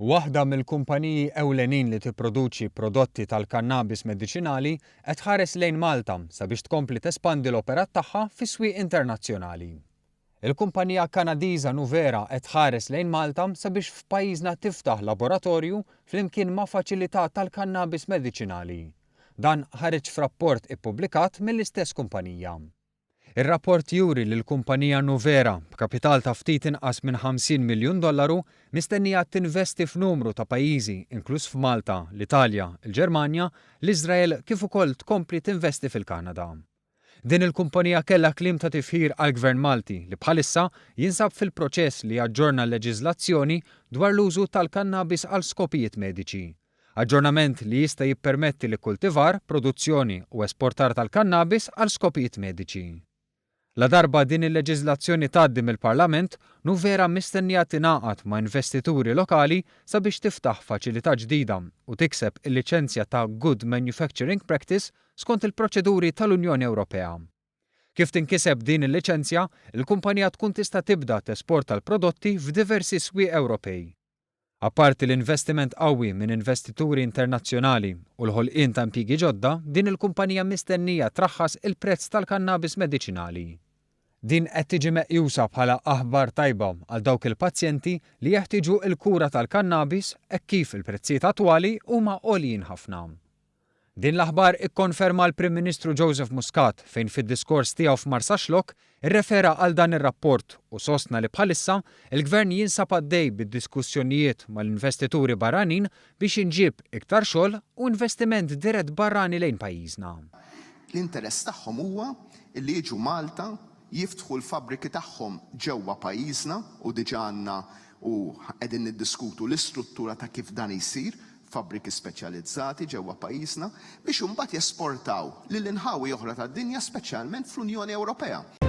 Waħda mill-kumpaniji ewlenin li tipproduċi prodotti tal-kannabis mediċinali qed tħares lejn Malta sabiex tkompli tespandi l-operat tagħha fis-swieq internazzjonali. Il-kumpanija Kanadiża Nuvera qed tħares lejn Malta sabiex f'pajjiżna tiftaħ laboratorju flimkien ma' faċilità tal-kannabis mediċinali. Dan ħareġ f'rapport ippubblikat mill-istess kumpanija. Ir-rapport juri li l-kumpanija Nuvera, b'kapital ta' ftit inqas minn 50 miljun dollaru, mistennija tinvesti f'numru ta' pajjiżi, inkluż f'Malta, l-Italja, il-Ġermanja, l-Iżrael kif ukoll tkompli tinvesti fil-Kanada. Din il-kumpanija kellha kliem ta' tifħir għall-Gvern Malti li bħalissa jinsab fil-proċess li jaġġorna l-leġiżlazzjoni dwar l-użu tal-kannabis għal skopijiet mediċi. Aġġornament li jista' jippermetti l-ikkultivar, produzzjoni u esportar tal-kannabis għal skopijiet mediċi. Ladarba din il-leġiżlazzjoni tgħaddi mill-Parlament, Nuvera mistennija tingħaqad ma' investituri lokali sabiex tiftaħ faċilità ġdida u tikseb il-liċenzja ta' Good Manufacturing Practice skont il-proċeduri tal-Unjoni Ewropea. Kif tinkiseb din il-liċenzja, il-kumpanija tkun tista' tibda tesporta l-prodotti f'diversi swieq Ewropej. Apparti l-investiment qawwi minn investituri internazzjonali u l-ħolqien ta' impjiegi ġodda, din il-kumpanija mistennija traħħas il-prezz tal-kannabis mediċinali. Din qed tiġi meqjusa bħala aħbar tajba għal dawk il-pazjenti li jeħtieġu l-kura tal-kannabis hekk kif il-prezzijiet attwali huma għoljin ħafna. Din l-aħbar ikkonferma l-Prim Ministru Joseph Muscat fejn fid-diskors tiegħu f'Marsaxlokk irrefera għal dan ir-rapport u sostna li bħalissa l-Gvern jinsab għaddej bid-diskussjonijiet mal-investituri barranin biex jinġieb iktar xogħol u investiment dirett barrani lejn pajjiżna. L-interess tagħhom huwa li jiġu Malta, jiftħu l-fabbriki tagħhom ġewwa pajjiżna u diġà għandna u qegħdin niddiskutu l-istruttura ta' kif dan jsir, fabbriki speċjalizzati ġewwa pajjiżna, biex imbagħad jesportaw lil inħawi oħra tad-dinja speċjalment fl-Unjoni Ewropea.